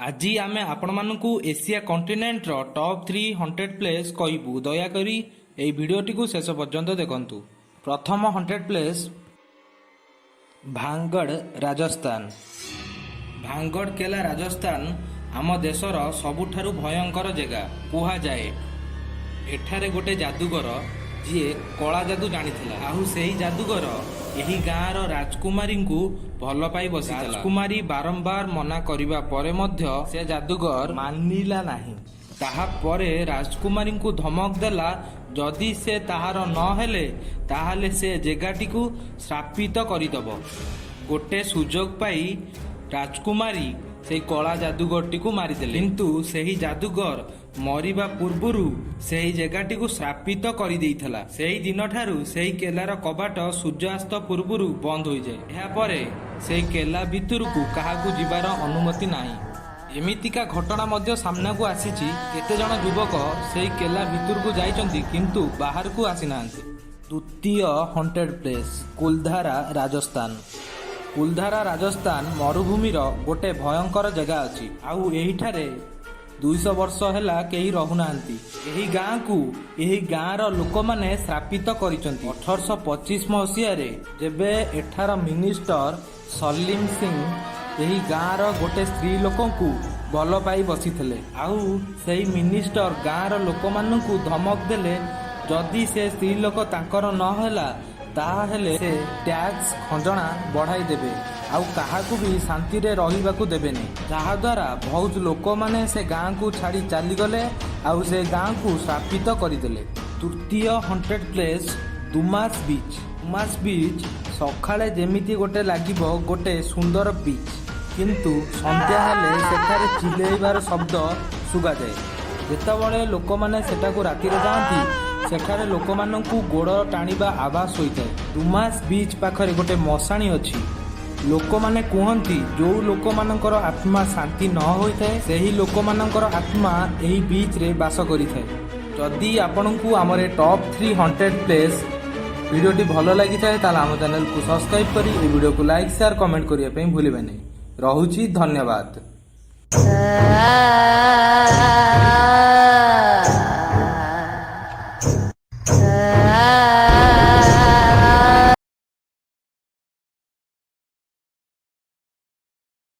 ଆଜି ଆମେ ଆପଣମାନଙ୍କୁ ଏସିଆ କଣ୍ଟିନେଣ୍ଟର ଟପ୍ ଥ୍ରୀ ହଣ୍ଟେଡ୍ ପ୍ଲେସ୍ କହିବୁ। ଦୟାକରି ଏହି ଭିଡ଼ିଓଟିକୁ ଶେଷ ପର୍ଯ୍ୟନ୍ତ ଦେଖନ୍ତୁ। ପ୍ରଥମ ହଣ୍ଟେଡ୍ ପ୍ଲେସ୍, ଭାଙ୍ଗଡ଼, ରାଜସ୍ଥାନ। ଭାଙ୍ଗଡ଼ କେଲା, ରାଜସ୍ଥାନ ଆମ ଦେଶର ସବୁଠାରୁ ଭୟଙ୍କର ଜାଗା କୁହାଯାଏ। ଏଠାରେ ଗୋଟେ ଯାଦୁଗର, ଯିଏ କଳା ଯାଦୁ ଜାଣିଥିଲା। ଆଉ ସେହି ଯାଦୁଗର ଏହି ଗାଁର ରାଜକୁମାରୀଙ୍କୁ ଭଲ ପାଇ ବସିଥିଲା। ରାଜକୁମାରୀ ବାରମ୍ବାର ମନା କରିବା ପରେ ମଧ୍ୟ ସେ ଯାଦୁଗର ମାନିଲା ନାହିଁ। ତାହାପରେ ରାଜକୁମାରୀଙ୍କୁ ଧମକ ଦେଲା, ଯଦି ସେ ତାହାର ନ ହେଲେ, ତାହେଲେ ସେ ଜାଗାଟିକୁ ଶ୍ରାପିତ କରିଦବ। ଗୋଟେ ସୁଯୋଗ ପାଇ ରାଜକୁମାରୀ ସେଇ କଳା ଯାଦୁଗରଟିକୁ ମାରିଦେଲେ। କିନ୍ତୁ ସେହି ଯାଦୁଗର ମରିବା ପୂର୍ବରୁ ସେହି ଜାଗାଟିକୁ ଶ୍ରାପିତ କରିଦେଇଥିଲା। ସେହି ଦିନଠାରୁ ସେହି କେଲାର କବାଟ ସୂର୍ଯ୍ୟାସ୍ତ ପୂର୍ବରୁ ବନ୍ଦ ହୋଇଯାଏ। ଏହାପରେ ସେହି କେଲା ଭିତରକୁ କାହାକୁ ଯିବାର ଅନୁମତି ନାହିଁ। ଏମିତିକା ଘଟଣା ମଧ୍ୟ ସାମ୍ନାକୁ ଆସିଛି। କେତେଜଣ ଯୁବକ ସେହି କେଲା ଭିତରକୁ ଯାଇଛନ୍ତି, କିନ୍ତୁ ବାହାରକୁ ଆସିନାହାନ୍ତି। ଦ୍ୱିତୀୟ ହଣ୍ଟେଡ୍ ପ୍ଲେସ୍, କୁଲଧାରା, ରାଜସ୍ଥାନ। କୁଲଧାରା, ରାଜସ୍ଥାନ ମରୁଭୂମିର ଗୋଟେ ଭୟଙ୍କର ଜାଗା ଅଛି। ଆଉ ଏହିଠାରେ 200 ବର୍ଷ ହେଲା କେହି ରହୁନାହାନ୍ତି। ଏହି ଗାଁକୁ ଏହି ଗାଁର ଲୋକମାନେ ଶ୍ରାପିତ କରିଛନ୍ତି। 1825 ମସିହାରେ ଯେବେ ଏଠାର ମିନିଷ୍ଟର ସଲିମ ସିଂ ଏହି ଗାଁର ଗୋଟେ ସ୍ତ୍ରୀ ଲୋକଙ୍କୁ ଭଲ ପାଇ ବସିଥିଲେ, ଆଉ ସେଇ ମିନିଷ୍ଟର ଗାଁର ଲୋକମାନଙ୍କୁ ଧମକ ଦେଲେ, ଯଦି ସେ ସ୍ତ୍ରୀ ଲୋକ ତାଙ୍କର ନହେଲା, ତାହେଲେ ସେ ଟ୍ୟାକ୍ସ ଖଜଣା ବଢ଼ାଇ ଦେବେ ଆଉ କାହାକୁ ବି ଶାନ୍ତିରେ ରହିବାକୁ ଦେବେନି। ଯାହାଦ୍ୱାରା ବହୁତ ଲୋକମାନେ ସେ ଗାଁକୁ ଛାଡ଼ି ଚାଲିଗଲେ ଆଉ ସେ ଗାଁକୁ ଶ୍ରାପିତ କରିଦେଲେ। ତୃତୀୟ ହଣ୍ଟେଡ୍ ପ୍ଲେସ୍, ଦୁମାସ ବିଚ୍। ଦୁମାସ ବିଚ୍ ସକାଳେ ଯେମିତି ଗୋଟେ ଲାଗିବ ଗୋଟେ ସୁନ୍ଦର ବିଚ୍, କିନ୍ତୁ ସନ୍ଧ୍ୟା ହେଲେ ସେଠାରେ ଚିଲେଇବାର ଶବ୍ଦ ଶୁଭାଯାଏ। ଯେତେବେଳେ ଲୋକମାନେ ସେଠାକୁ ରାତିରେ ଯାଆନ୍ତି, ସେଠାରେ ଲୋକମାନଙ୍କୁ ଗୋଡ଼ ଟାଣିବା ଆବାଜ ହୋଇଥାଏ। ଦୁମାସ ବିଚ୍ ପାଖରେ ଗୋଟେ ମଶାଣି ଅଛି। ଲୋକମାନେ କୁହନ୍ତି, ଯୋଉ ଲୋକମାନଙ୍କର ଆତ୍ମା ଶାନ୍ତି ନ ହୋଇଥାଏ, ସେହି ଲୋକମାନଙ୍କର ଆତ୍ମା ଏହି ବିଚ୍ରେ ବାସ କରିଥାଏ। ଯଦି ଆପଣଙ୍କୁ ଆମର ଏ ଟପ୍ ଥ୍ରୀ ହଣ୍ଟେଡ୍ ପ୍ଲେସ୍ ଭିଡ଼ିଓଟି ଭଲ ଲାଗିଥାଏ, ତାହେଲେ ଆମ ଚ୍ୟାନେଲକୁ ସବସ୍କ୍ରାଇବ୍ କରି ଏହି ଭିଡ଼ିଓକୁ ଲାଇକ୍, ସେୟାର, କମେଣ୍ଟ କରିବା ପାଇଁ ଭୁଲିବେ ନାହିଁ। ରହୁଛି, ଧନ୍ୟବାଦ। Ah.